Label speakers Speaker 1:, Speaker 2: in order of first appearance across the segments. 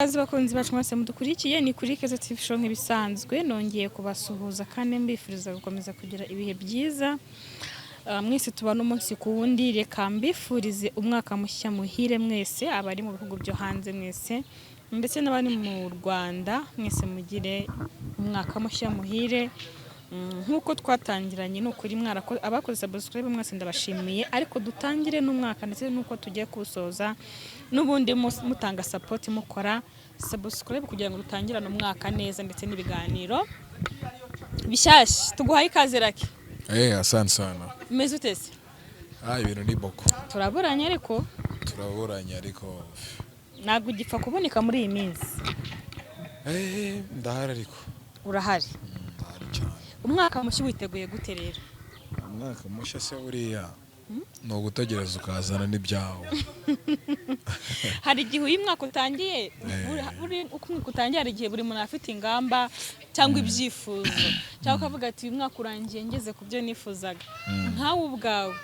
Speaker 1: Ikaze bakunzi bacu mwese mudukurikiye, ni kuri Keza TV Show nk'ibisanzwe. Nongeye kubasuhuza kandi mbifuriza gukomeza kugira ibihe byiza. Mwese tubana umunsi ku wundi, reka mbifurize umwaka mushya muhire mwese, abari mu bihugu byo hanze mwese ndetse n'abari mu Rwanda mwese, mugire umwaka mushya muhire. Nk'uko twatangiranye, ni ukuri abakoze subscribe mwese ndabashimiye, ariko dutangire n'umwaka ndetse n'uko tugiye kuwusoza n'ubundi mutanga support, mukora subscribe kugira ngo dutangirane umwaka neza ndetse n'ibiganiro bishyashya. Tuguhaye ikaze, Lucky.
Speaker 2: Asante sana.
Speaker 1: Umeze ute se?
Speaker 2: Ah, ibintu ni boko.
Speaker 1: Turaburanye ariko.
Speaker 2: Turaburanye ariko.
Speaker 1: Ntabwo ugipfa kuboneka muri iyi minsi.
Speaker 2: Ndahari ariko.
Speaker 1: Urahari?
Speaker 2: Ndahari cyane.
Speaker 1: Umwaka mushya witeguye gute rero?
Speaker 2: Umwaka mushya se buriya ni ugutegereza ukazana n'ibyawe.
Speaker 1: Hari igihe uyu mwaka utangiye, uko umwaka utangiye hari igihe buri muntu afite ingamba cyangwa ibyifuzo, cyangwa ukavuga ati: "Uyu mwaka urangiye ngeze ku byo nifuzaga." Nkawe ubwawe,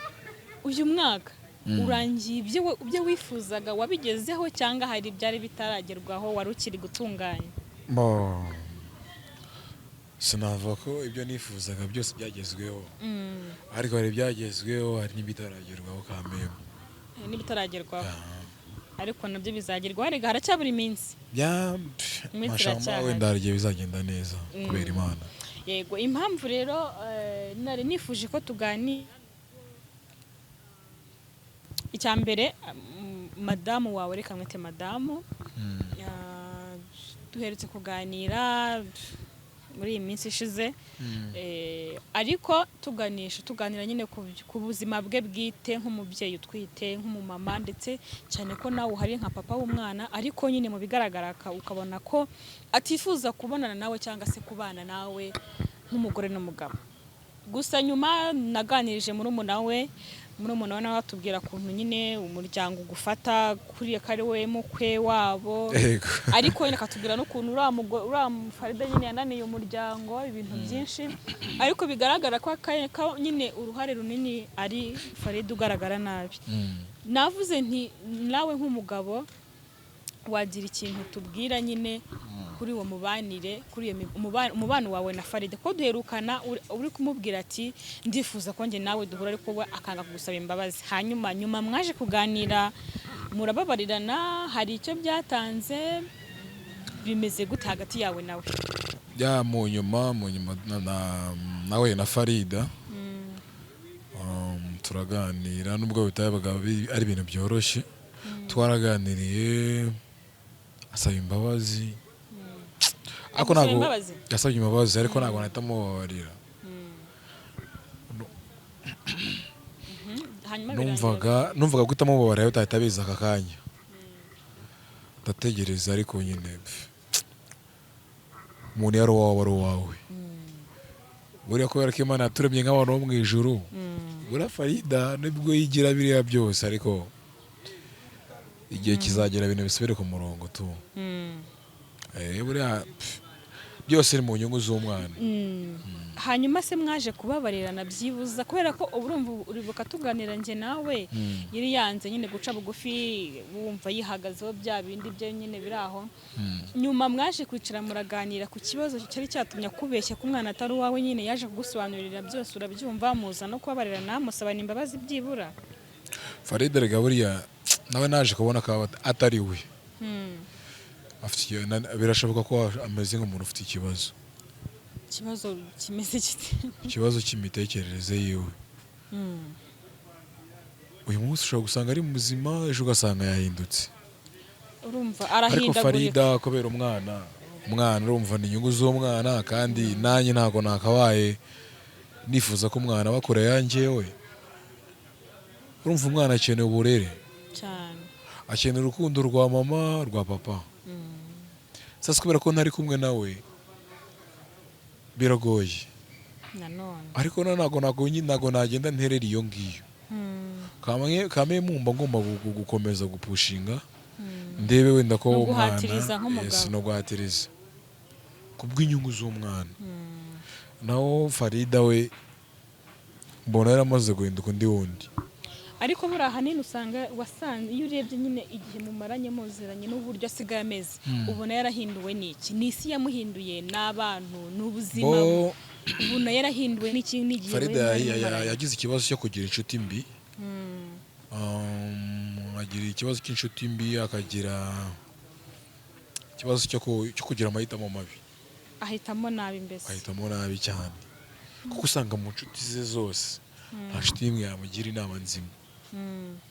Speaker 1: uyu mwaka urangiye ibyo wifuzaga wabigezeho, cyangwa hari ibyari bitaragerwaho wari ukiri gutunganya?
Speaker 2: Bo, sinavuga ko ibyo nifuzaga byose byagezweho, ariko hari ibyagezweho, hari n'ibitaragerwaho kameme.
Speaker 1: Hari n'ibitaragerwaho, ariko nabyo bizagerwaho. Rega haracyabura iminsi.
Speaker 2: Bya
Speaker 1: Iminsi
Speaker 2: mashallah,
Speaker 1: iracyahari.
Speaker 2: wenda hari igihe bizagenda neza kubera Imana.
Speaker 1: Yego, impamvu rero nari nifuje ko tuganira, icya mbere, madamu wawe, reka mwite madamu, duherutse kuganira muri iyi minsi ishize, ariko tuganisha, tuganira nyine ku buzima bwe bwite nk'umubyeyi utwite, nk'umumama, ndetse cyane ko nawe uhari nka papa w'umwana, ariko nyine mu bigaragara ukabona ko atifuza kubonana nawe cyangwa se kubana nawe nk'umugore n'umugabo. Gusa nyuma naganirije murumuna we, murumuna we nawe atubwira ukuntu nyine umuryango ugufata kuriya ko ari we mukwe wabo, ariko nyine akatubwira n'ukuntu uriya Farida nyine yananiye umuryango, ibintu byinshi, ariko bigaragara ko nyine uruhare runini ari Farida ugaragara nabi. Navuze nti nawe nk'umugabo wagira ikintu tubwira nyine kuri uwo mubanire, kuri iyo umubano wawe na Farida, ko duherukana uri kumubwira ati: "Ndifuza ko njye nawe duhura," ariko we akanga kugusaba imbabazi. Hanyuma nyuma mwaje kuganira, murababarirana, hari icyo byatanze? Bimeze gute hagati yawe nawe?
Speaker 2: Ya, mu nyuma nawe na Farida, turaganira, nubwo bitabaga ari ibintu byoroshye. Twaraganiriye, asaba imbabazi, ariko
Speaker 1: Agusaba
Speaker 2: ntabwo
Speaker 1: imbabazi?
Speaker 2: Yasabye imbabazi, ariko ntabwo nahita mubabarira.
Speaker 1: Hanyuma birangira?
Speaker 2: Numvaga guhita mubabarira bitahita biza aka kanya, ndategereza, ariko nyine pf, umuntu yari uwawe ari uwawe. Buriya kubera ko Imana yaturemye nk'abantu bo mu ijuru, buriya Farida nibwo yigira biriya byose, ariko igihe kizagera ibintu bisubire ku murongo tu. Buriya pf, byose ni mu nyungu z'umwana.
Speaker 1: Hanyuma se mwaje kubabarirana byibuza? Kubera ko ubu urumva, uribuka tuganira njye nawe, yari yanze nyine guca bugufi, wumva yihagazeho bya bindi bye nyine biri aho. Nyuma mwaje kwicara muraganira ku kibazo cyari cyatumye akubeshya ko umwana atari uwawe, nyine yaje kugusobanurira byose urabyumva, muza no kubabarirana, musabana imbabazi byibura?
Speaker 2: Farida rega buriya nawe naje kubona ko atari we. Birashoboka ko ameze nk'umuntu ufite ikibazo.
Speaker 1: Ikibazo kimeze kite?
Speaker 2: Ikibazo cy'imitekerereze yiwe. Uyu munsi ushobora gusanga ari muzima, ejo ugasanga yahindutse.
Speaker 1: Urumva
Speaker 2: Ariko
Speaker 1: arahindagurika.
Speaker 2: Farida kubera umwana, urumva ni inyungu z'umwana, kandi nanjye ntabwo nakabaye nifuza ko umwana aba kure yanjyewe. Urumva umwana akeneye uburere,
Speaker 1: cyane,
Speaker 2: akeneye urukundo rwa mama, rwa papa. Sasa kubera ko ntari kumwe nawe biragoye.
Speaker 1: Nanone.
Speaker 2: Ariko ntabwo nagenda nterera iyo ngiyo. Kamwe mumba ngomba gukomeza gupushinga, ndebe wenda ko
Speaker 1: No
Speaker 2: umwana
Speaker 1: guhatiriza nk'umugabo.
Speaker 2: Yes, no guhatiriza kubw'inyungu z'umwana. Naho Farida we mbona yaramaze guhinduka undi wundi.
Speaker 1: Ariko buriya ahanini usanga wasanze iyo urebye nyine igihe mumaranye muziranye n'uburyo asigaye ameze, ubona yarahinduwe n'iki? Ni isi yamuhinduye, n'abantu, n'ubuzima?
Speaker 2: Bo
Speaker 1: Ubona yarahinduwe n'iki n'igihe
Speaker 2: Farida
Speaker 1: we mwari mumaranye?
Speaker 2: yagize ikibazo cyo kugira inshuti mbi. Agira ikibazo cy'inshuti mbi, akagira ikibazo cyo kugira amahitamo mabi.
Speaker 1: Ahitamo nabi mbese.
Speaker 2: Ahitamo nabi cyane, kuko usanga mu nshuti ze zose nta nshuti n'imwe yamugira inama nzima.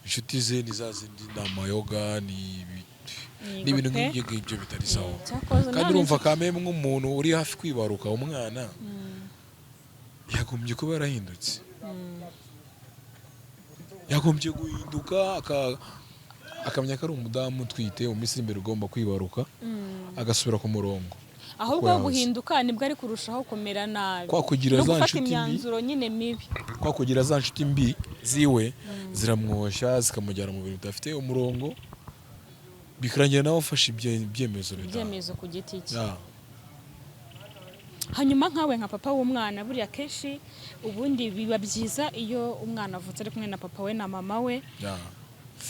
Speaker 2: Inshuti ze ni za zindi, ni amayoga, ni ibintu
Speaker 1: pe.
Speaker 2: nk'ibyo ngibyo bitari sawa.
Speaker 1: Cyakoze
Speaker 2: Kandi
Speaker 1: nta
Speaker 2: urumva
Speaker 1: n'inshuti-
Speaker 2: kameme nk'umuntu uri hafi kwibaruka umwana yagombye kuba yarahindutse, yagombye guhinduka akamenya ko ari umudamu utwite mu minsi iri imbere ugomba kwibaruka, agasubira ku murongo.
Speaker 1: Ahubwo
Speaker 2: Uko yahoze.
Speaker 1: guhinduka nibwo ari kurushaho kumera nabi
Speaker 2: Kwa kugira
Speaker 1: no
Speaker 2: za
Speaker 1: gufata
Speaker 2: nshuti mbi.
Speaker 1: imyanzuro nyine mibi.
Speaker 2: Kwa kugira za nshuti mbi ziwe ziramwoshya, zikamujyana mu bintu bidafite umurongo, bikarangira nawe afashe ibyemezo
Speaker 1: Ibyemezo ku giti cye.
Speaker 2: Ya.
Speaker 1: Hanyuma nkawe nka papa w'umwana, buriya kenshi ubundi biba byiza iyo umwana avutse ari kumwe na papa we na mama we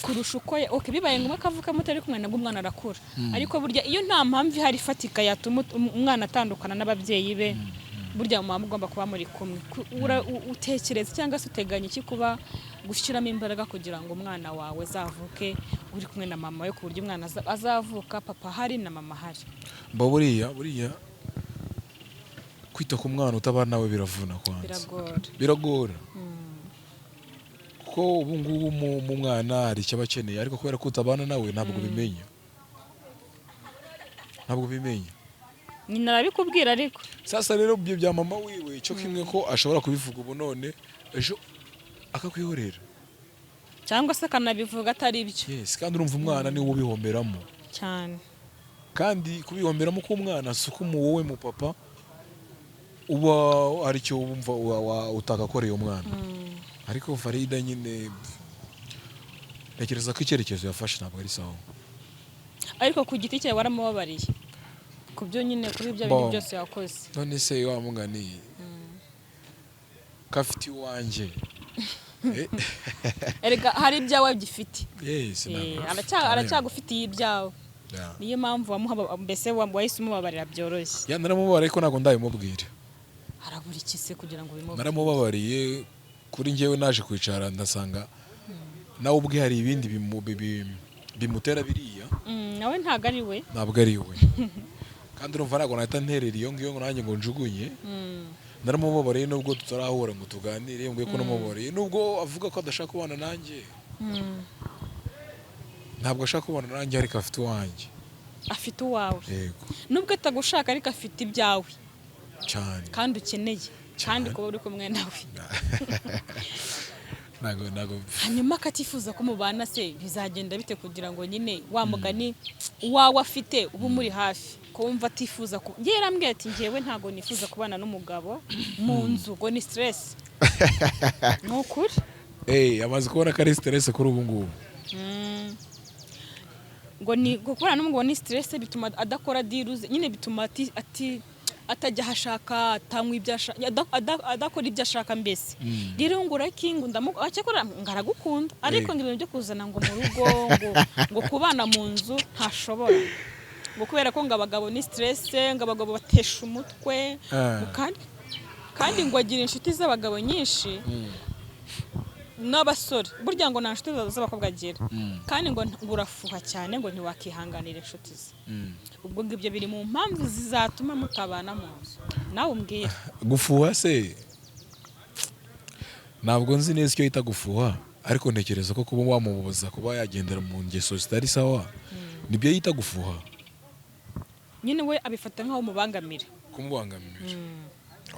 Speaker 1: kurusha uko okay, bibaye ngombwa ko avuka mutari kumwe nabwo umwana arakura. Ariko burya iyo nta mpamvu ihari ifatika yatuma umwana atandukana n'ababyeyi be, burya mama ugomba kuba muri kumwe. Utekereza cyangwa se uteganya iki kuba gushyiramo imbaraga kugira ngo umwana wawe azavuke uri kumwe na mama we, ku buryo umwana azavuka papa ahari na mama ahari?
Speaker 2: Mba buriya kwita ku mwana utabana nawe biravuna kwanza.
Speaker 1: Biragora.
Speaker 2: Biragora, kuko ubu ngubu mu mwana hari icyo aba akeneye, ariko kubera ko utabana nawe ntabwo ubimenya, ntabwo ubimenya.
Speaker 1: Nyina arabikubwira ariko.
Speaker 2: Sasa rero ibyo bya mama wiwe, cyo kimwe ko ashobora kubivuga ubu none, ejo akakwihorera.
Speaker 1: Cyangwa se akanabivuga atari byo.
Speaker 2: Yes, kandi urumva umwana niwe ubihomberamo.
Speaker 1: Cyane.
Speaker 2: Kandi kubihomberamo k'umwana si uko wowe mu papa uba hari icyo wumva utagakoreye umwana. Ariko Farida nyine ntekereza ko icyerekezo yafashe ntabwo ari sawa.
Speaker 1: Ariko ku giti cyawe waramubabariye ku byo nyine, kuri ibyo
Speaker 2: Bon.
Speaker 1: bintu byose yakoze?
Speaker 2: None se wa mugani kafite iwanjye?
Speaker 1: Erega hari ibyawe gifite.
Speaker 2: Yes, ntabwo
Speaker 1: Aracyagufitiye ibyawe.
Speaker 2: Yeah.
Speaker 1: Niyo mpamvu wamuha mbese wahise umubabarira byoroshye.
Speaker 2: Ya, naramubabariye ariko ntabwo ndabimubwira.
Speaker 1: Harabura iki se kugira ngo ubimubwire?
Speaker 2: Naramubabariye kuri njyewe, naje kwicara ndasanga nawe ubwe hari ibindi bimutera biriya.
Speaker 1: Nawe ntabwo ari we.
Speaker 2: Ntabwo ari we. Kandi urumva ntabwo nahita nterera iyo ngiyo ngo nanjye ngo njugunye. Naramubabariye nubwo tutarahura ngo tuganire, mbwiye ko namubabariye nubwo avuga ko adashaka kubana nanjye. Ntabwo ashaka kubana nanjye, ariko afite uwanjye.
Speaker 1: Afite uwawe.
Speaker 2: Yego.
Speaker 1: Nubwo atagushaka ariko afite ibyawe.
Speaker 2: Cyane.
Speaker 1: Kandi ukeneye kandi
Speaker 2: Cyane.
Speaker 1: kuba uri kumwe nawe.
Speaker 2: Ntabwo
Speaker 1: Hanyuma akatifuza ko mubana se, bizagenda bite kugira ngo nyine wa mugani uwawe afite uba umuri hafi, ko wumva atifuza ku njye yarambwiye ati: "Njyewe ntabwo nifuza kubana n'umugabo mu nzu, ngo ni stress." Ni ukuri.
Speaker 2: Eh, amaze kubona ko ari stress kuri ubu ngubu.
Speaker 1: Ngo ni kubana n'umugabo ni stress, bituma adakora deal ze nyine, bituma ati atajya aho ashaka, atanywa ibyo ashaka, adakora ibyo ashaka mbese. Rero ngo urakinga cyakora ngo aragukunda, ariko ngo ibintu byo kuzana ngo mu rugo, ngo kubana mu nzu ntashobora, ngo kubera ko ngo abagabo ni stress, ngo abagabo batesha umutwe.
Speaker 2: Ah.
Speaker 1: Ngo kandi ngo agira inshuti z'abagabo nyinshi n'abasore, burya ngo nta nshuti z'abakobwa agira. Kandi ngo urafuha cyane, ngo ntiwakihanganira inshuti ze. Ubwo ngibyo biri mu mpamvu zizatuma mutabana mu nzu, nawe umbwire.
Speaker 2: Gufuha se, ntabwo nzi neza icyo yita gufuha, ariko ntekereza ko kuba wamubuza kuba yagendera mu ngeso zitari sawa nibyo yita gufuha.
Speaker 1: Nyine we abifata nk'aho umubangamira.
Speaker 2: Kumubangamira,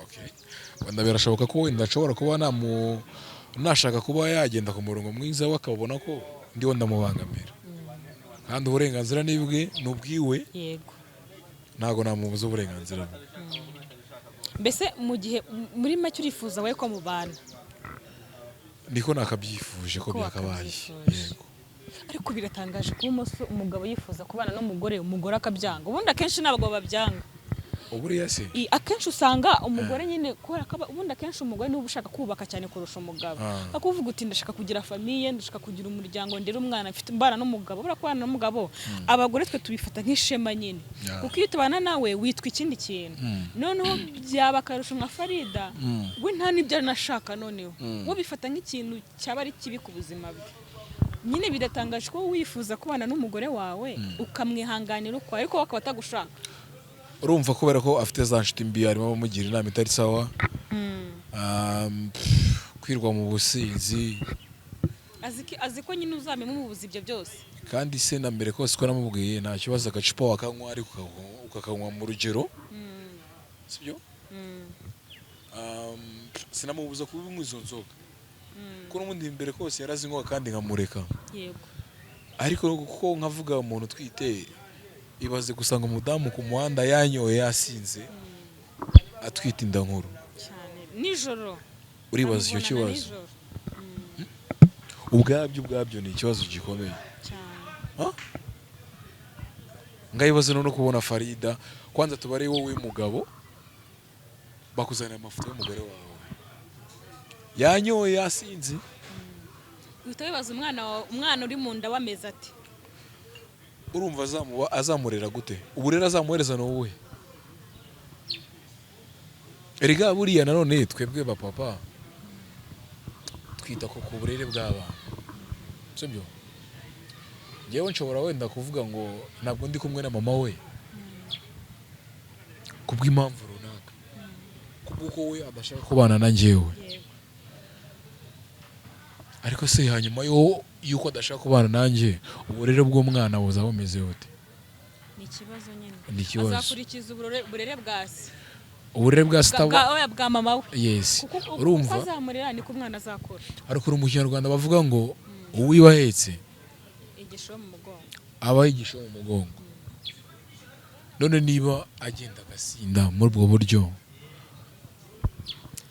Speaker 2: okay. Wenda birashoboka ko wenda nshobora kuba nashaka kuba yagenda ku murongo mwiza, we akabona ko ndiho ndamubangamira. Kandi uburenganzira ni bwe, ni ubwiwe. Ntabwo namubuza uburenganzira bwe.
Speaker 1: Mbese mu gihe muri make urifuza wowe ko mubana?
Speaker 2: Niko nakabyifuje ko
Speaker 1: Ko
Speaker 2: byakabaye.
Speaker 1: wakabyifuje.
Speaker 2: Yego.
Speaker 1: Ariko biratangaje kuba umugabo yifuza kubana n'umugore, umugore akabyanga. Ubundi akenshi ni abagabo babyanga.
Speaker 2: Uburiya se
Speaker 1: Akenshi usanga umugore nyine kubera ko ubundi akenshi umugore niwe uba ushaka kubaka cyane kurusha umugabo. Akuvuga uti ndashaka kugira famille, ndashaka kugira umuryango, ndera umwana, mfite mbana n'umugabo. Buriya kubana n'umugabo abagore twe tubifata nk'ishema nyine, kuko iyo tubana nawe witwa ikindi kintu. Noneho byaba akarusho nka Farida, we nta n'ibyo anashaka, noneho we bifata nk'ikintu cyaba ari kibi ku buzima bwe nyine. Biratangaje ko wifuza kubana n'umugore wawe ukamwihanganira uko, ariko we akaba atagushaka.
Speaker 2: Urumva, kubera ko afite za nshuti mbi, harimo abamugira inama itari sawa, kwirwa mu businzi.
Speaker 1: Azi ko nyine uzabimubuza ibyo byose.
Speaker 2: Kandi se na mbere kose ko namubwiye nta kibazo, agacupa wakanywa ariko ukakanywa mu rugero, sibyo? Sinamubuza kubinywa izo nzoga, kuko n'ubundi mbere kose yarazinywa kandi nkamureka. Ariko kuko nkavuga umuntu utwite, ibaze gusanga umudamu ku muhanda yanyoye yasinze atwite inda nkuru.
Speaker 1: Cyane nijoro.
Speaker 2: Uribaza icyo
Speaker 1: Amubonana
Speaker 2: kibazo.
Speaker 1: nijoro.
Speaker 2: Ubwabyo ni ikibazo gikomeye.
Speaker 1: Cyane.
Speaker 2: Ngayibaze no kubona Farida, kwanza tubare wowe mugabo, bakuzanira amafoto y'umugore wawe yanyoye yasinze.
Speaker 1: Uhita wibaza umwana wawe, umwana uri mu nda wameze ati.
Speaker 2: Urumva azamurera gute? Uburere azamuhereza ni ubuhe? Erega buriya nanone twebwe ba papa twita ku burere bw'abana, sibyo? Njyewe nshobora wenda kuvuga ngo ntabwo ndi kumwe na mama we kubw'impamvu runaka, kubw'uko we adashaka kubana na njyewe. Ariko se hanyuma yo yuko adashaka kubana nanjye, uburere bw'umwana buzaba bumeze bute?
Speaker 1: Ni ikibazo nyine.
Speaker 2: Ni ikibazo.
Speaker 1: Azakurikiza uburere bwa se.
Speaker 2: Uburere bwa sitaba.
Speaker 1: Oya, bwa mama we.
Speaker 2: Yes.
Speaker 1: Kuko uko
Speaker 2: Urumva
Speaker 1: azamurera niko umwana azakura.
Speaker 2: Ariko uri mu Kinyarwanda bavuga ngo uwiba ahetse
Speaker 1: igisho mu mugongo.
Speaker 2: Aba yigisha mu mugongo. None niba agenda agasinda muri ubwo buryo,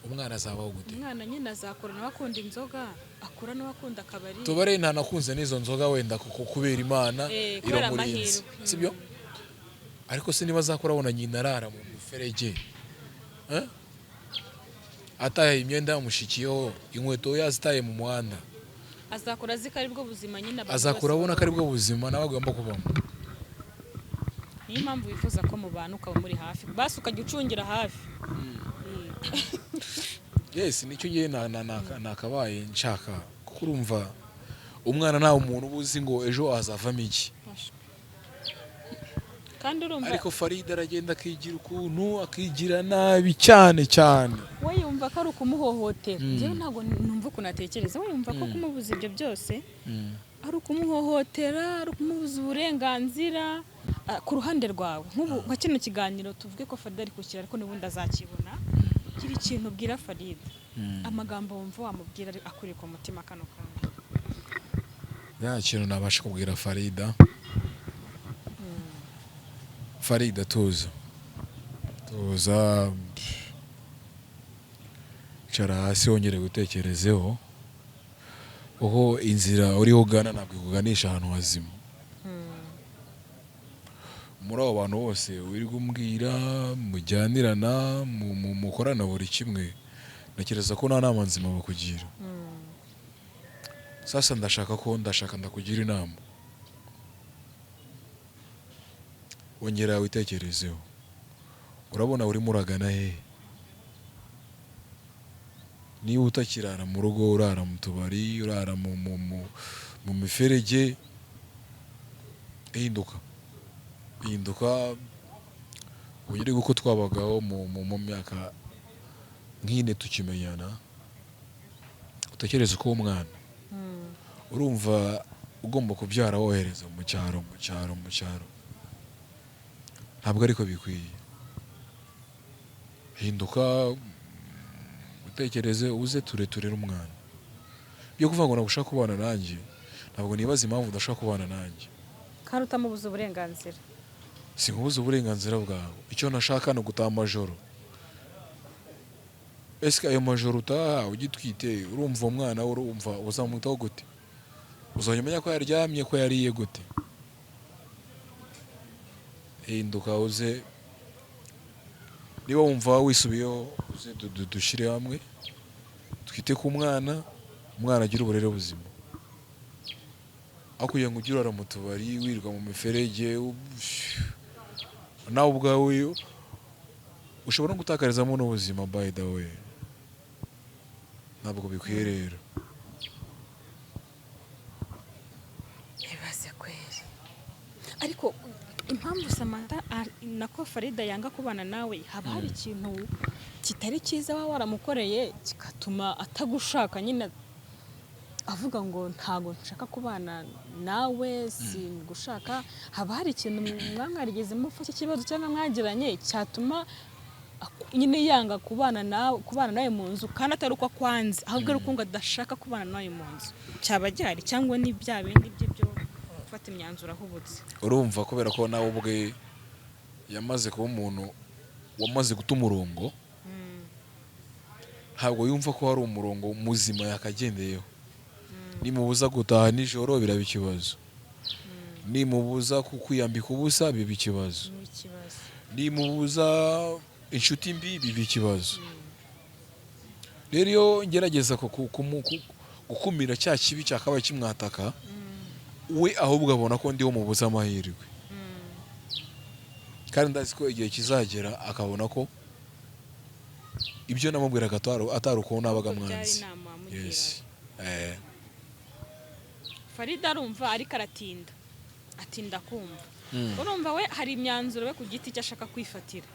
Speaker 2: umwana azabaho gute?
Speaker 1: Umwana nyine azakura nawe akunda inzoga, akura nawe akunda akabari.
Speaker 2: Tubare ntanakunze n'izo nzoga wenda kuko kubera Imana
Speaker 1: Kubera
Speaker 2: iramurinze,
Speaker 1: amahirwe.
Speaker 2: sibyo? Ariko se niba azakora abona nyina arara mu muferege, eh? Ataye imyenda yamushikiyeho, inkweto yazitaye mu muhanda.
Speaker 1: Azakura azi ko aribwo buzima nyine abantu
Speaker 2: Azakura
Speaker 1: bose
Speaker 2: abona ko aribwo buzima nawe agomba kubamo.
Speaker 1: Niyo mpamvu wifuza ko mubana ukaba muri hafi, basi ukajya ucungira hafi.
Speaker 2: Yes, nicyo ngiye nakabaye nshaka, kuko urumva umwana ntawe umuntu uba uzi ngo ejo azavamo iki.
Speaker 1: Kandi urumva
Speaker 2: Ariko Farida aragenda akigira ukuntu, akigira nabi cyane cyane.
Speaker 1: We yumva ko ari ukumuhohotera. Njyewe ntabwo numva ukuntu atekereza. We yumva ko kumubuza ibyo byose ari ukumuhohotera, ari ukumubuza uburenganzira. Ku ruhande rwawe, nk'ubu nka kino kiganiro, tuvuge ko Farida ari kukira, ariko n'ubundi azakibona, kiri ikintu ubwira Farida, amagambo wumva wamubwira ari akuri ku mutima kano kanya.
Speaker 2: Nta kintu nabasha kubwira Farida. Farida, tuza, tuza, icara hasi wongere gutekerezeho, kuko inzira uriho ugana ntabwo ikuganisha ahantu hazima. Muri abo bantu bose wirirwa umbwira mujyanirana, mukorana buri kimwe, ntekereza ko nta nama nzima bakugira. Sasa ndashaka ko ndashaka ndakugira inama: wongera witekerezeho. Urabona urimo uragana hehe? Niba utakirara mu rugo, urara mu tubari, urara mu miferege, hinduka, hinduka, ugire uko twabagaho mu myaka nk'ine tukimenyana. Utekereze ko umwana, urumva ugomba kubyara wohereza mu cyaro, mu cyaro, mu cyaro, ntabwo ariko bikwiye. Hinduka, utekereze, uze turere umwana. Byo kuvuga ngo ntabwo ushaka kubana nanjye, ntabwo nibaza impamvu udashaka kubana nanjye.
Speaker 1: Kandi utamubuza uburenganzira.
Speaker 2: Sinkubuza uburenganzira bwawe. Icyo nashaka ni ugutaha amajoro. Ese ayo majoro utaha ugitwite, urumva umwana we, urumva uzamwitaho gute? Uzajya umenya ko yaryamye, ko yariye gute? Hinduka uze. Niba wumva wisubiyeho, uze dushyire hamwe, twite ku mwana, umwana agire uburere buzima, aho kugira ngo ujye urara mu tubari, wirirwa mu miferege, nawe ubwawe ushobora no gutakarizamo n'ubuzima. By the way, ntabwo bikwiye rero.
Speaker 1: Ibaze kweri. Ariko impamvu Samantha nako Farida yanga kubana nawe, haba hari ikintu kitari cyiza waba waramukoreye kigatuma atagushaka nyine, avuga ngo ntago nshaka kubana nawe, singushaka? Haba hari ikintu mwaba mwarigeze mupfa cy'ikibazo cyangwa mwagiranye cyatuma nyine yanga kubana nawe mu nzu, kandi atari uko akwanze, ahubwo ari uko ngo adashaka kubana nawe mu nzu? Cyaba gihari cyangwa ni bya bindi bye byo gufata imyanzuro ahubutse?
Speaker 2: Urumva, kubera ko nawe ubwe yamaze kuba umuntu wamaze guta umurongo, ntabwo yumva ko hari umurongo muzima yakagendeyeho. Nimubuza gutaha nijoro biraba ikibazo, nimubuza kwiyambika ubusa biba ikibazo,
Speaker 1: ni ikibazo,
Speaker 2: nimubuza inshuti mbi biba ikibazo. Rero iyo ngerageza gukumira cya kibi cyakabaye kimwataka, we ahubwo abona ko ndiho mubuza amahirwe. Kandi ndazi ko igihe kizagera akabona ko ibyo namubwiraga atari uko nabaga
Speaker 1: Ahubwo byari
Speaker 2: mwanzi.
Speaker 1: inama wamugiraga.
Speaker 2: Yes.
Speaker 1: Farida arumva, ariko aratinda, atinda kumva. Urumva, we hari imyanzuro we ku giti cye ashaka kwifatira.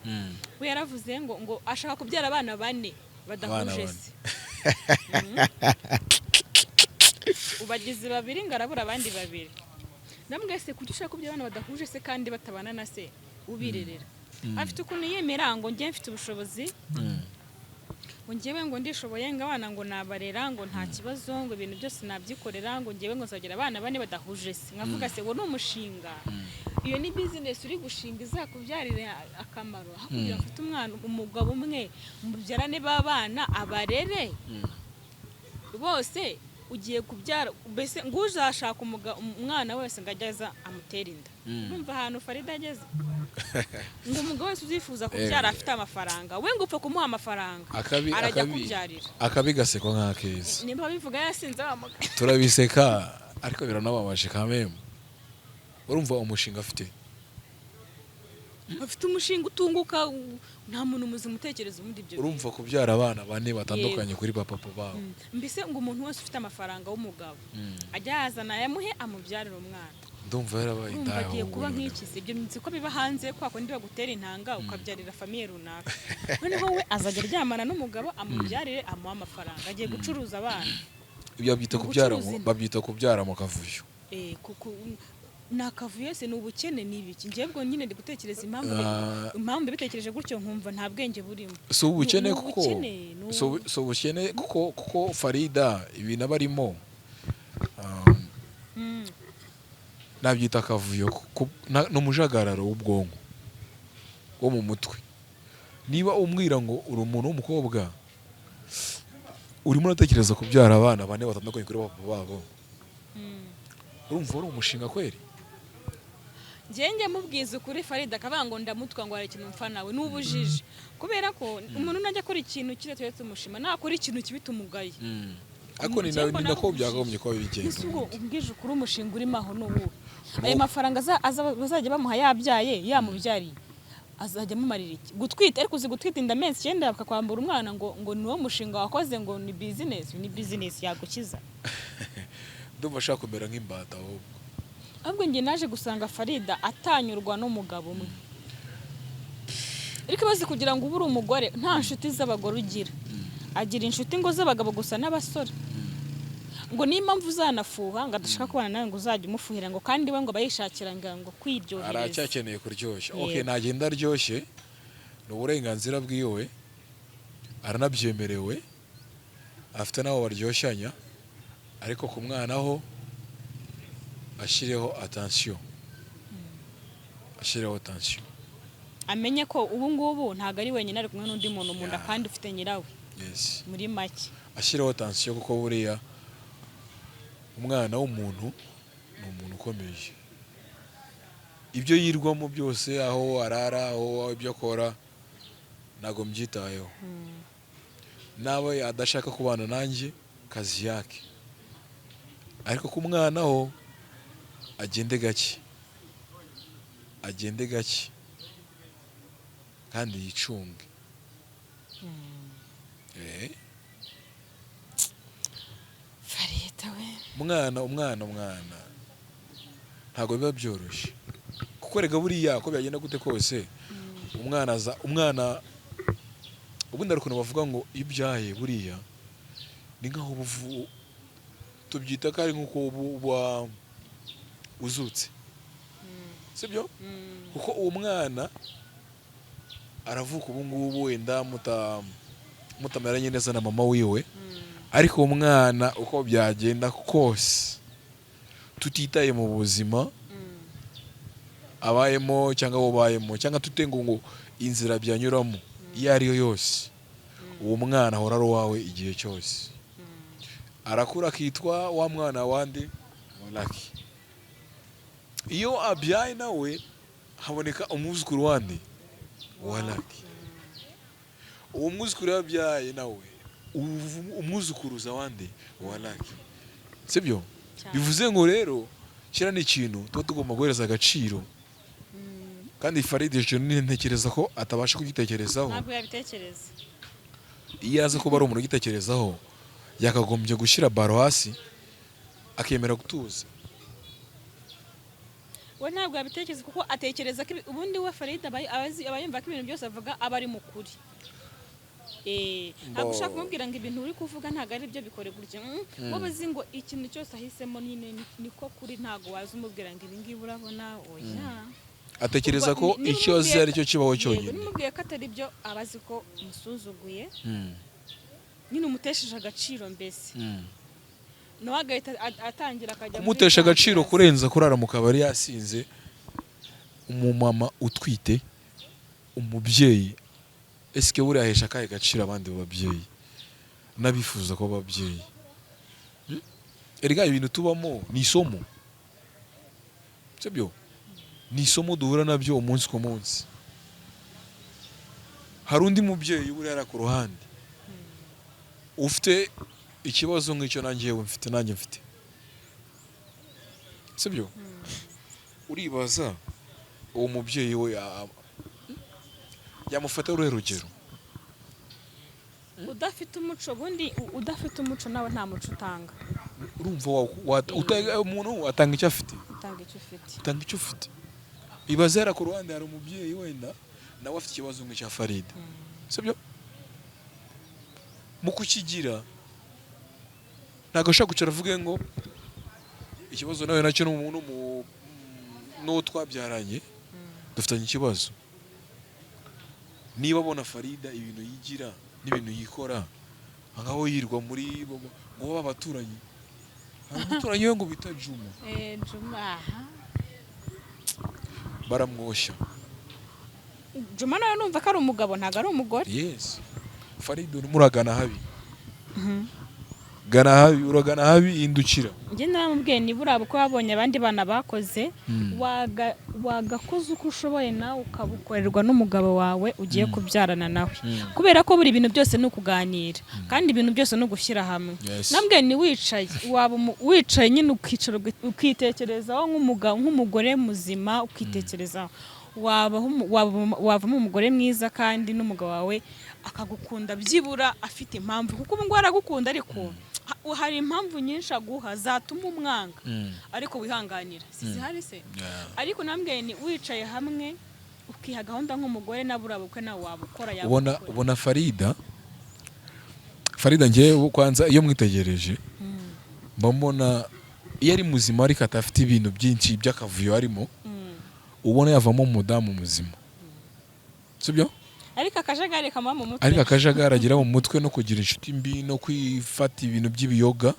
Speaker 1: We yaravuze ngo ashaka kubyara abana bane
Speaker 2: Abana
Speaker 1: badahuje
Speaker 2: bane.
Speaker 1: se. Ubagize babiri, ngo arabura abandi babiri. Namwe se kuki ushaka kubyara abana badahuje se kandi batabana na se ubirerera? Afite ukuntu yemera ngo njye mfite ubushobozi, ngo njyewe ngo ndishoboye, ngo abana ngo nabarera, ngo nta kibazo, ngo ibintu byose nabyikorera, ngo njyewe ngo nzagira abana bane badahuje se. Nkavuga se ngo ni umushinga, iyo ni bizinesi uri gushinga izakubyarira akamaro, aho kugira ngo ufite umwana umugabo umwe mubyarane b'abana abarere bose. Ugiye kubyara mbese ngo uzashaka umwana wese ngo ajye aza amutere inda. Urumva ahantu Farida ageze, ngo umugabo wese uzifuza kubyara afite amafaranga, we ngo upfa kumuha amafaranga,
Speaker 2: Akabi
Speaker 1: arajya
Speaker 2: akabi
Speaker 1: kubyarira.
Speaker 2: Akabi gasekwa nk'akeza.
Speaker 1: Nimba bivuga yasinze wa mugabo.
Speaker 2: Turabiseka, ariko biranababaje kameme. Urumva umushinga afite.
Speaker 1: Afite umushinga utunguka, nta muntu muzima utekereza ubundi ibyo bintu.
Speaker 2: Urumva, kubyara abana bane batandukanye kuri papa babo.
Speaker 1: Mbese ngo umuntu wese ufite amafaranga w'umugabo ajya yazana ayamuhe amubyarire umwana.
Speaker 2: Ndumva yarabaye
Speaker 1: Urumva
Speaker 2: indaya
Speaker 1: agiye
Speaker 2: ahubwo
Speaker 1: kuba
Speaker 2: noneho.
Speaker 1: nk'ikizi. Ibyo nzi ko biba hanze, kwa kundi bagutera intanga ukabyarira famille runaka. Noneho we azajya aryamana n'umugabo amubyarire, amuhe amafaranga. Agiye gucuruza abana.
Speaker 2: Ibyo babyita
Speaker 1: Mu
Speaker 2: kubyara
Speaker 1: gucuruza inda.
Speaker 2: Babyita kubyara mu kavuyo.
Speaker 1: Kuko ni akavuyo se, ni ubukene, ni ibiki? Njyewe ubwo nyine ndi gutekereza impamvu, impamvu mbitekereje gutyo, nkumva nta bwenge burimo.
Speaker 2: Si ubukene
Speaker 1: Ni
Speaker 2: kuko
Speaker 1: ubukene,
Speaker 2: si ubukene kuko Farida ibintu aba arimo, nabyita akavuyo, ni umujagararo w'ubwonko wo mu mutwe. Niba umbwira ngo uri umuntu w'umukobwa urimo uratekereza kubyara abana bane batandukanye kuri papa babo, urumva wari umushinga kweri?
Speaker 1: Njye njye mubwiza ukuri, Farida akavuga ngo ndamutwa, ngo hari ikintu mpfa nawe. Ni ubujiji, kubera ko umuntu najya akora ikintu cyiza tujye tumushima, nakora ikintu kibi tumugaye.
Speaker 2: Ariko ni
Speaker 1: Njye
Speaker 2: na
Speaker 1: mbona
Speaker 2: ni nako
Speaker 1: ari ubujiji.
Speaker 2: byakagombye kuba bigenda.
Speaker 1: Ese ubwo umbwije ukuri, umushinga urimo aho ni uwuhe? Ayo mafaranga bazajya bamuha yabyaye, yamubyariye, azajya amumarira iki? Gutwita, ariko uzi gutwita inda amezi 9 bakakwambura umwana, ngo ni wo mushinga wakoze, ngo ni bizinesi? Ni bizinesi yagukiza?
Speaker 2: Ndumva ashaka kumera nk'imbata ahubwo.
Speaker 1: Ahubwo njye naje gusanga Farida atanyurwa n'umugabo umwe. Ariko bazi kugira ngo ube uri umugore nta nshuti z'abagore ugira. Agira inshuti ngo z'abagabo gusa n'abasore, ngo niyo mpamvu uzanafuha ngo adashaka kubana nawe, ngo uzajya umufuhira, ngo kandi we ngo aba yishakira ngo kwiryohereza.
Speaker 2: Aracyakeneye kuryoshya.
Speaker 1: Yego.
Speaker 2: Okay, nagenda aryoshye, ni uburenganzira bwiwe, aranabyemerewe, afite n'abo baryoshyanya. Ariko ku mwana ho ashyireho attention, ashyireho attention.
Speaker 1: Amenye ko ubu ngubu ntabwo ari wenyine, ari kumwe n'undi muntu mu nda kandi ufite nyirawe.
Speaker 2: Yes.
Speaker 1: Muri make.
Speaker 2: Ashyireho attention, kuko buriya umwana w'umuntu ni umuntu ukomeye. Ibyo yirwamo byose, aho arara, aho ibyo akora. Ntabwo mbyitayeho. Nawe adashaka kubana nanjye, kazi yake. Ariko ku mwana ho agende gake, agende gake kandi yicunge.
Speaker 1: Farida we.
Speaker 2: Umwana, umwana, umwana ntabwo biba byoroshye, kuko rega buriya uko byagenda gute kose, umwana aza, umwana ubundi hari ukuntu bavuga ngo iyo ubyaye buriya ni nkaho ubu tubyita ko ari nk'uko ubu uba uzutse, sibyo? Kuko uwo mwana aravuka ubu ngubu wenda mutameranye neza na mama wiwe, ariko uwo mwana uko byagenda kose, tutitaye mu buzima abayemo cyangwa ubayemo cyangwa tute ngo inzira byanyuramo iyo ari yo yose, uwo mwana ahora ari uwawe igihe cyose. Arakura akitwa wa mwana wandi wa Lucky. Iyo abyaye nawe haboneka umwuzukuru wandi wa Lucky. Uwo mwuzukuru yabyaye nawe umwuzukuruza wandi wa Lucky, sibyo?
Speaker 1: Cyane.
Speaker 2: Bivuze ngo rero kiriya ni ikintu tuba tugomba guhereza agaciro, kandi Farid icyo kintu ntekereza ko atabasha kugitekerezaho.
Speaker 1: Ntabwo yabitekereza.
Speaker 2: Iyo aza kuba ari umuntu ugitekerezaho, yakagombye gushyira baro hasi akemera gutuza.
Speaker 1: We ntabwo yabitekereza, kuko atekereza ko ubundi we Farida aba yumva ko ibintu byose avuga aba ari mu kuri. Ntabwo ushaka kumubwira ngo ibintu uri kuvuga ntabwo ari byo, bikore gutya. Wowe uzi ngo ikintu cyose ahisemo nyine niko kuri, ntabwo waza umubwira ngo ibi ngibi urabona, oya.
Speaker 2: Atekereza ko
Speaker 1: Ubwo
Speaker 2: icyo azi ari cyo kibaho
Speaker 1: Yego,
Speaker 2: cyonyine.
Speaker 1: Nimubwiye ko atari byo, aba azi ko umusuzuguye nyine, umutesheje agaciro mbese, nawe agahita atangira akajya muri
Speaker 2: Kumutesha
Speaker 1: za
Speaker 2: agaciro
Speaker 1: nzira.
Speaker 2: Kurenza kurara mu kabari yasinze, umumama utwite, umubyeyi, esike buriya ahesha akahe gaciro abandi babyeyi n'abifuza kuba ababyeyi? Erega ibintu tubamo ni isomo, sibyo? Ni isomo duhura nabyo umunsi ku munsi. Hari undi mubyeyi buriya ari ku ruhande ufite ikibazo nk'icyo nanjye yewe mfite, nanjye mfite, sibyo? Uribaza uwo mubyeyi we yamufata uruhe rugero?
Speaker 1: Udafite umuco, ubundi udafite umuco nawe nta muco utanga.
Speaker 2: Urumva umuntu atanga icyo afite.
Speaker 1: Utanga icyo ufite.
Speaker 2: Utanga icyo ufite. Ibaze hariya ku ruhande hari umubyeyi wenda nawe afite ikibazo nk'icya Farida, sibyo? Mu kukigira ntabwo ashobora kwicara avuge ngo ikibazo nawe nacyo n'uwo twabyaranye dufitanye ikibazo. Niba abona Farida ibintu yigira n'ibintu yikora nkaho yirwa muri ngo babe abaturanyi, hari umuturanyi we ngo bita Juma.
Speaker 1: Juma, aha.
Speaker 2: Baramwoshya.
Speaker 1: Juma nawe numva ko ari umugabo, ntabwo ari umugore.
Speaker 2: Yes, Farida, urimo uragana habi, gana habi, uragana habi, hindukira.
Speaker 1: Njye naramubwiye, nibura uko wabonye abandi bana bakoze, wagakoze uko ushoboye nawe ukabukorerwa n'umugabo wawe ugiye kubyarana nawe, kubera ko buri bintu byose ni ukuganira, kandi ibintu byose ni ugushyira hamwe. Nambwiye ni wicaye, waba wicaye nyine ukicara ukitekerezaho nk'umugabo, nk'umugore muzima, ukitekerezaho wavamo umugore mwiza, kandi n'umugabo wawe akagukunda byibura afite impamvu, kuko ubu ngubu aragukunda, ariko hari impamvu nyinshi aguha zatuma umwanga, ariko wihanganira, si zihari se? Ariko nambwiye ni wicaye hamwe ukiha gahunda nk'umugore, nabura bukwe nawe wabukora,
Speaker 2: Ubona
Speaker 1: yabukora.
Speaker 2: Ubona Farida, njyewe kwanza iyo mwitegereje mba mbona iyo ari muzima ariko atafite ibintu byinshi by'akavuyo arimo, ubona yavamo umudamu muzima, sibyo?
Speaker 1: Ariko akajagari kamuba mu mutwe.
Speaker 2: Ariko akajagari agira mu mutwe no kugira inshuti mbi no kwifata ibintu by'ibiyoga.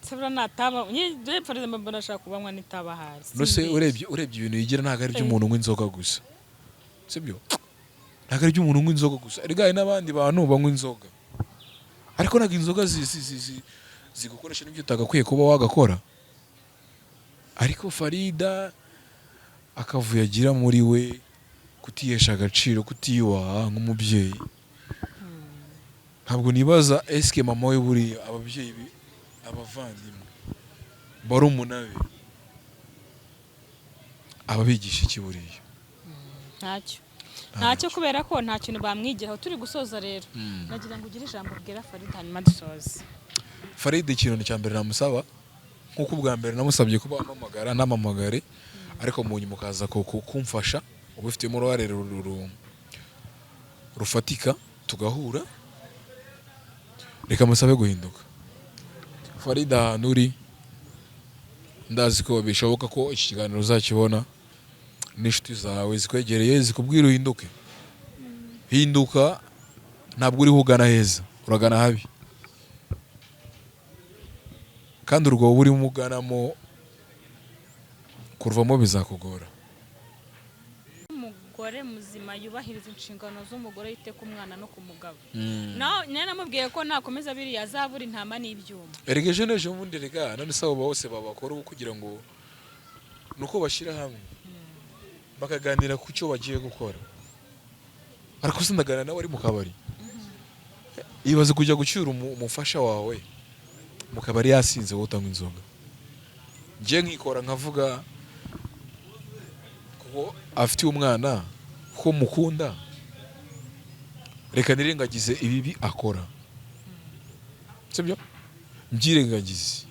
Speaker 1: Sebura nataba nyine Farida, mbona ashaka kubanywa n'itaba hasi.
Speaker 2: No se urebye ibintu yigira ntabwo ari iby'umuntu unywa inzoga gusa, sibyo? Ntabwo ari iby'umuntu unywa inzoga gusa. Erega hari n'abandi bantu banywa inzoga, ariko ntabwo inzoga zigukoresha n'ibyo utagakwiye kuba wagakora. Ariko Farida akavuyo agira muri we. Kutihesha agaciro, kutiyubaha nk'umubyeyi. Ntabwo nibaza eske mama we, buriya ababyeyi be, abavandimwe, barumuna be, ababigisha iki buriya?
Speaker 1: Ntacyo, ntacyo, kubera ko nta kintu bamwigiraho. Turi gusoza rero, nagira ngo ugire ijambo ubwira Farida, hanyuma dusoze.
Speaker 2: Farida, ikintu cya mbere namusaba, nk'uko ubwa mbere namusabye kuba ampamagara ntampamagare, ariko mu nyuma ukaza kumfasha ubifitemo uruhare rufatika tugahura, reka musabe guhinduka. Farida, ahantu uri, ndazi ko bishoboka ko iki kiganiro uzakibona n'inshuti zawe zikwegereye zikubwira uhinduke. Hinduka, ntabwo uriho ugana heza, uragana habi, kandi urwobo urimo uganamo kuruvamo bizakugora.
Speaker 1: Umugore muzima yubahiriza inshingano z'umugore, yite ku mwana no ku mugabo. Nawe namubwiye ko nakomeza biriya azabura intama n'ibyuma.
Speaker 2: Erega ejo n'ejo bundi, rega none se abo bose babakora ubu kugira ngo ni uko bashyira hamwe bakaganira ku cyo bagiye gukora? Ariko se ndaganira nawe ari mu kabari. Ibaze kujya gucyura umufasha wawe mu kabari yasinze, wowe utanywa inzoga. Njye nkikora nkavuga kuko afitiye umwana, ko mukunda, reka nirengagize ibibi akora, sibyo? Mbyirengagize,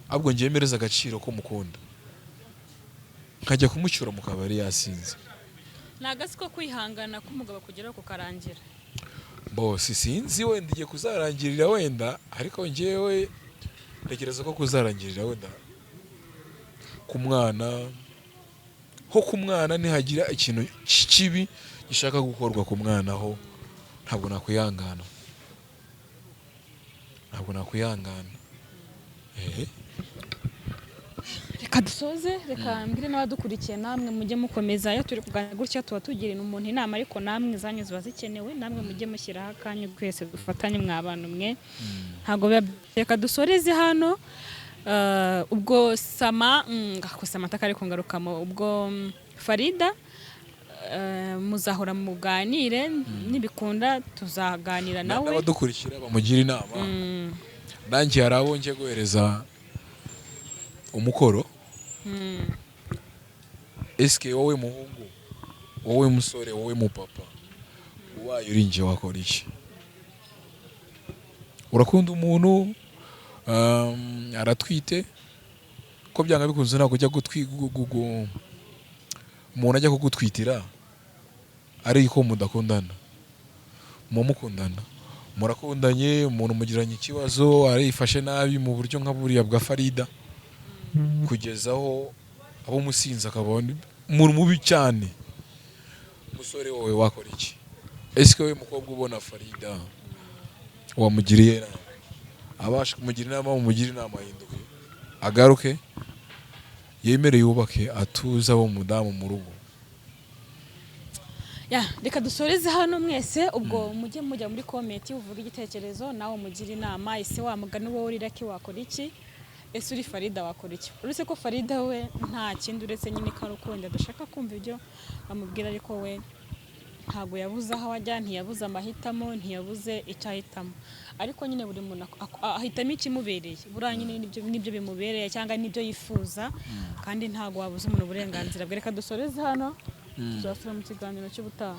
Speaker 2: ahubwo njyewe mpereza agaciro ko mukunda, nkajya kumucyura mu kabari yasinze.
Speaker 1: Ni agasi ko kwihangana k'umugabo kugeraho kukarangira.
Speaker 2: Bose sinzi, wenda igiye kuzarangirira wenda, ariko njyewe ntekereza ko kuzarangirira wenda ku mwana ho, ku mwana nihagira ikintu kibi gishaka gukorwa ku mwana ho, ntabwo nakwihangana, ntabwo nakwihangana. Ehe.
Speaker 1: Reka dusoze, reka mbwire n'abadukurikiye, namwe mujye mukomeza. Iyo turi kuganira gutya tuba tugira umuntu inama, ariko namwe zanyu ziba zikenewe, namwe mujye mushyiraho akanyu, twese dufatanye mwa bantu mwe. Ntabwo biba. Reka dusoreze hano. Ubwo sama ngako Samantha kari kungarukamo, ubwo Farida, muzahora muganire, nibikunda tuzaganira nawe.
Speaker 2: N'abadukurikira bamugira inama. Nanjye hari abo ngiye guhereza umukoro. Eske wowe muhungu, wowe musore, wowe mupapa, ubaye uri njye wakora iki? Urakunda umuntu, aratwite, ko byanga bikunze ntabwo ujya gutwi umuntu ajya kugutwitira ariko mudakundana, muba mukundana, murakundanye, umuntu mugiranye ikibazo, arifashe nabi mu buryo nka buriya bwa Farida, kugeza aho abo umusinzi akaba umuntu mubi cyane. Musore, wowe wakora iki? Ese wowe mukobwa ubona Farida wamugiriye inama, abasha kumugira inama, mumugira inama ahinduke, agaruke, yemere yubake, atuze, abo umudamu mu rugo.
Speaker 1: Ya, reka dusoreze hano. Mwese ubwo mujye mujya muri comment uvuge igitekerezo, nawe mugire inama. Ese wa mugani wowe uri Lucky wakora iki? Ese uri Farida wakora iki? Uretse ko Farida we nta kindi uretse nyine ko ari uko wenda adashaka kumva ibyo bamubwira, ariko we ntabwo yabuze aho ajya, ntiyabuze amahitamo, ntiyabuze icyo ahitamo, ariko nyine buri muntu ahitamo ikimubereye. Buriya nyine nibyo bimubereye cyangwa nibyo yifuza, kandi ntabwo wabuza umuntu uburenganzira bwe. Reka dusoreze hano, tuzasubira mu kiganiro cy'ubutaha.